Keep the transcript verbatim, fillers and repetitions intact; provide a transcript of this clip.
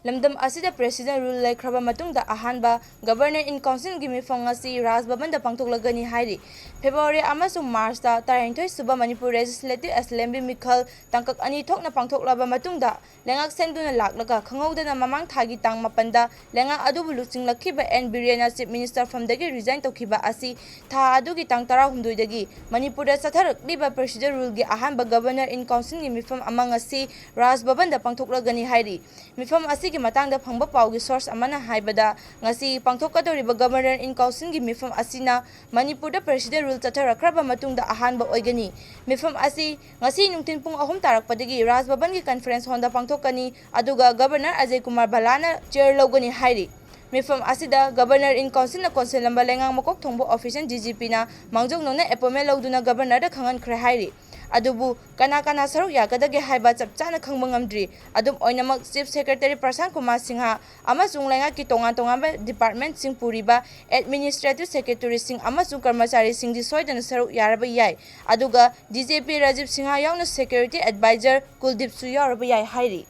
ꯂꯝꯗꯝ ꯑꯁꯤꯗ President Rule ꯂꯩꯈ꯭ꯔꯕ ꯃꯇꯨꯡꯗ ꯑꯍꯥꯟꯕ Governor in Councilꯒꯤ ꯃꯤꯐꯝ ꯉꯁꯤ ꯔꯥꯖ ꯚꯕꯟꯗ ꯄꯥꯡꯊꯣꯛꯂꯒꯅꯤ ꯍꯥꯏꯔꯤ꯫ February ꯑꯃꯁꯨꯡ Marchꯇ ꯇꯔꯥꯅꯤꯊꯣꯏ ꯁꯨꯕ Manipur Legislative Assembly ꯃꯤꯈꯜ ꯇꯥꯡꯀꯛ ꯑꯅꯤ ꯊꯣꯛꯅ ꯄꯥꯡꯊꯣꯛꯂꯕ ꯃꯇꯨꯡꯗ ꯂꯩꯉꯥꯛ ꯁꯦꯝꯗꯨꯅ ꯂꯥꯛꯂꯒ ꯈꯪꯍꯧꯗꯅ ꯃꯃꯥꯡ ꯊꯥꯒꯤ ꯇꯥꯡ ꯃꯥꯄꯟꯗ ꯂꯩꯉꯥꯛ ꯑꯗꯨꯕꯨ ꯂꯨꯆꯤꯡꯂꯛꯈꯤꯕ N ꯕꯤꯔꯦꯟꯅ Chief Minister ꯐꯝꯗꯒꯤ resign ꯇꯧꯈꯤꯕ ꯑꯁꯤ ꯊꯥ ꯑꯗꯨꯒꯤ ꯇꯥꯡ ꯇꯔꯥꯍꯨꯝꯗꯣꯏꯗꯒꯤ ꯃꯅꯤꯄꯨꯔꯗ ꯆꯠꯊꯔꯛꯂꯤꯕ President Ruleꯒꯤ ꯑꯍꯥꯟꯕ Governor in Councilꯒꯤ ꯃꯤꯐꯝ ꯑꯃ ꯉꯁꯤ ꯔꯥꯖ ꯚꯕꯟꯗ ꯄꯥꯡꯊꯣꯛꯂꯒꯅꯤ ꯍꯥꯏꯔꯤ꯫ ꯃꯤꯐꯝ ꯑꯁꯤꯒꯤ ꯃꯇꯥꯡꯗ ꯐꯪꯕ ꯄꯥꯎꯒꯤ source ꯑꯃꯅ ꯍꯥꯏꯕꯗ, ꯉꯁꯤ ꯄꯥꯡꯊꯣꯛꯀꯗꯧꯔꯤꯕ Governor in Councilꯒꯤ ꯃꯤꯐꯝ ꯑꯁꯤꯅ ꯃꯅꯤꯄꯨꯔꯗ President Rule ꯆꯠꯊꯔꯛꯈ꯭ꯔꯕ ꯃꯇꯨꯡꯗ ꯑꯍꯥꯟꯕ ꯑꯣꯏꯒꯅꯤ꯫ ꯃꯤꯐꯝ ꯑꯁꯤ ꯉꯁꯤ ꯅꯨꯡꯊꯤꯜ ꯄꯨꯡ ꯑꯍꯨꯝ ꯇꯥꯔꯛꯄꯗꯒꯤ ꯔꯥꯖ ꯚꯕꯟꯒꯤ Conference Hallꯗ ꯄꯥꯡꯊꯣꯛꯀꯅꯤ, ꯑꯗꯨꯒ Governor ꯑꯖꯌ ꯀꯨꯃꯥꯔ ꯚꯜꯂꯥꯅ chair ꯂꯧꯒꯅꯤ ꯍꯥꯏꯔꯤ꯫ ꯃꯤꯐꯝ ꯑꯁꯤꯗ Governor in Councilꯅ ꯀꯣꯟꯁꯤꯜꯂꯝꯕ ꯂꯩꯉꯥꯛ ꯃꯀꯣꯛ ꯊꯣꯡꯕ official DGPꯅ ꯃꯥꯡꯖꯧꯅꯅ appointment ꯂꯧꯗꯨꯅ Governorꯗ ꯈꯪꯍꯟꯈ꯭ꯔꯦ ꯍꯥꯏꯔꯤ꯫ ꯑꯗꯨꯕꯨ ꯀꯅꯥ ꯀꯅꯥ ꯁꯔꯨꯛ ꯌꯥꯒꯗꯒꯦ ꯍꯥꯏꯕ ꯆꯞ ꯆꯥꯅ ꯈꯪꯕ ꯉꯝꯗ꯭ꯔꯤ꯫ ꯑꯗꯨꯝ ꯑꯣꯏꯅꯃꯛ, Chief Secretary ꯄ꯭ꯔꯁꯥꯟ ꯀꯨꯃꯥꯔ ꯁꯤꯡꯍ ꯑꯃꯁꯨꯡ ꯂꯩꯉꯥꯛꯀꯤ ꯇꯣꯉꯥꯟ ꯇꯣꯉꯥꯟꯕ departmentꯁꯤꯡ ꯄꯨꯔꯤꯕ Administrative Secretaryꯁꯤꯡ ꯑꯃꯁꯨꯡ ꯀꯔꯃꯆꯥꯔꯤꯁꯤꯡꯗꯤ ꯁꯣꯏꯗꯅ ꯁꯔꯨꯛ ꯌꯥꯔꯕ ꯌꯥꯏ꯫ ꯑꯗꯨꯒ DGP ꯔꯥꯖꯤꯕ ꯁꯤꯡꯍ ꯌꯥꯎꯅ Security Advisor ꯀꯨꯜꯗꯤꯞꯁꯨ ꯌꯥꯎꯔꯕ ꯌꯥꯏ ꯍꯥꯏꯔꯤ꯫